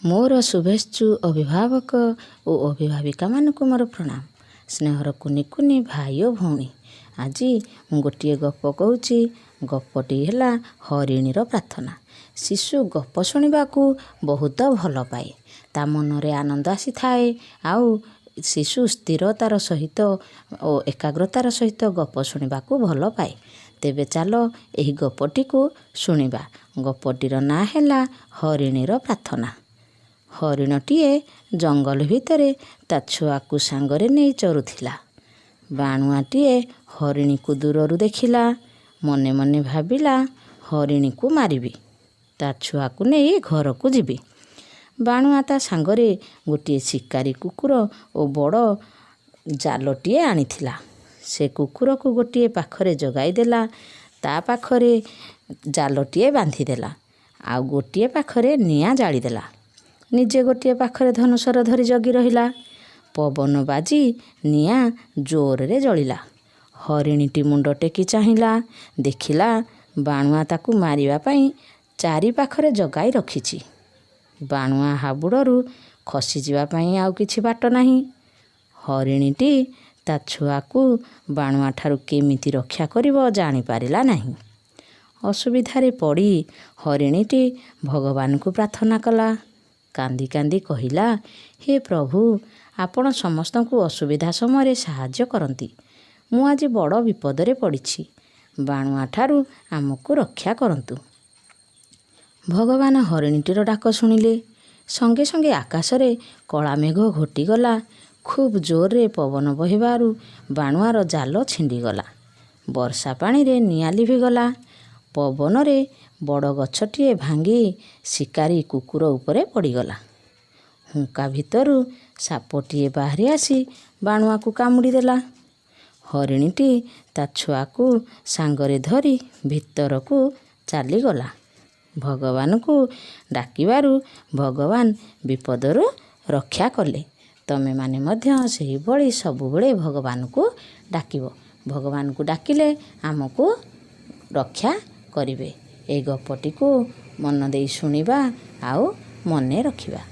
ମୋର ଶୁଭେଚ୍ଛୁ ଅଭିଭାବକ ଓ ଅଭିଭାବିକାମାନଙ୍କୁ ମୋର ପ୍ରଣାମ। ସ୍ନେହର କୁନି କୁନି ଭାଇ ଓ ଭଉଣୀ, ଆଜି ମୁଁ ଗୋଟିଏ ଗପ କହୁଛି। ଗପଟି ହେଲା ହରିଣୀର ପ୍ରାର୍ଥନା। ଶିଶୁ ଗପ ଶୁଣିବାକୁ ବହୁତ ଭଲ ପାଏ। ତା ମନରେ ଆନନ୍ଦ ଆସିଥାଏ ଆଉ ଶିଶୁ ସ୍ଥିରତାର ସହିତ ଓ ଏକାଗ୍ରତାର ସହିତ ଗପ ଶୁଣିବାକୁ ଭଲ ପାଏ। ତେବେ ଚାଲ ଏହି ଗପଟିକୁ ଶୁଣିବା। ଗପଟିର ନାଁ ହେଲା ହରିଣୀର ପ୍ରାର୍ଥନା। ହରିଣଟିଏ ଜଙ୍ଗଲ ଭିତରେ ତା ଛୁଆକୁ ସାଙ୍ଗରେ ନେଇ ଚରୁଥିଲା। ବାଣୁଆଟିଏ ହରିଣୀକୁ ଦୂରରୁ ଦେଖିଲା। ମନେ ମନେ ଭାବିଲା, ହରିଣୀକୁ ମାରିବି, ତା ଛୁଆକୁ ନେଇ ଘରକୁ ଯିବି। ବାଣୁଆ ତା ସାଙ୍ଗରେ ଗୋଟିଏ ଶିକାରୀ କୁକୁର ଓ ବଡ଼ ଜାଲଟିଏ ଆଣିଥିଲା। ସେ କୁକୁରକୁ ଗୋଟିଏ ପାଖରେ ଜଗାଇ ଦେଲା, ତା ପାଖରେ ଜାଲଟିଏ ବାନ୍ଧିଦେଲା, ଆଉ ଗୋଟିଏ ପାଖରେ ନିଆଁ ଜାଳିଦେଲା। ନିଜେ ଗୋଟିଏ ପାଖରେ ଧନୁଶର ଧରି ଜଗି ରହିଲା। ପବନ ବାଜି ନିଆଁ ଜୋରରେ ଜଳିଲା। ହରିଣୀଟି ମୁଣ୍ଡ ଟେକି ଚାହିଁଲା। ଦେଖିଲା, ବାଣୁଆ ତାକୁ ମାରିବା ପାଇଁ ଚାରି ପାଖରେ ଜଗାଇ ରଖିଛି। ବାଣୁଆ ହାବୁଡ଼ରୁ ଖସିଯିବା ପାଇଁ ଆଉ କିଛି ବାଟ ନାହିଁ। ହରିଣୀଟି ତା ଛୁଆକୁ ବାଣୁଆଠାରୁ କେମିତି ରକ୍ଷା କରିବ ଜାଣିପାରିଲା ନାହିଁ। ଅସୁବିଧାରେ ପଡ଼ି ହରିଣୀଟି ଭଗବାନଙ୍କୁ ପ୍ରାର୍ଥନା କଲା। କାନ୍ଦି କାନ୍ଦି କହିଲା, ହେ ପ୍ରଭୁ, ଆପଣ ସମସ୍ତଙ୍କୁ ଅସୁବିଧା ସମୟରେ ସାହାଯ୍ୟ କରନ୍ତି। ମୁଁ ଆଜି ବଡ଼ ବିପଦରେ ପଡ଼ିଛି। ବାଣୁଆଠାରୁ ଆମକୁ ରକ୍ଷା କରନ୍ତୁ। ଭଗବାନ ହରିଣୀଟିର ଡାକ ଶୁଣିଲେ। ସଙ୍ଗେ ସଙ୍ଗେ ଆକାଶରେ କଳା ମେଘ ଘୋଟିଗଲା। ଖୁବ୍ ଜୋରରେ ପବନ ବହିବାରୁ ବାଣୁଆର ଜାଲ ଛିଣ୍ଡିଗଲା। ବର୍ଷା ପାଣିରେ ନିଆଁ ଲିଭିଗଲା। ପବନରେ ବଡ଼ ଗଛଟିଏ ଭାଙ୍ଗି ଶିକାରୀ କୁକୁର ଉପରେ ପଡ଼ିଗଲା। ହୁଙ୍କା ଭିତରୁ ସାପଟିଏ ବାହାରି ଆସି ବାଣୁଆକୁ କାମୁଡ଼ି ଦେଲା। ହରିଣୀଟି ତା ଛୁଆକୁ ସାଙ୍ଗରେ ଧରି ଭିତରକୁ ଚାଲିଗଲା। ଭଗବାନଙ୍କୁ ଡାକିବାରୁ ଭଗବାନ ବିପଦରୁ ରକ୍ଷା କଲେ। ତମେମାନେ ମଧ୍ୟ ସେହିଭଳି ସବୁବେଳେ ଭଗବାନଙ୍କୁ ଡାକିବ। ଭଗବାନଙ୍କୁ ଡାକିଲେ ଆମକୁ ରକ୍ଷା କରିବେ। ଏହି ଗପଟିକୁ ମନ ଦେଇ ଶୁଣିବା ଆଉ ମନେ ରଖିବା।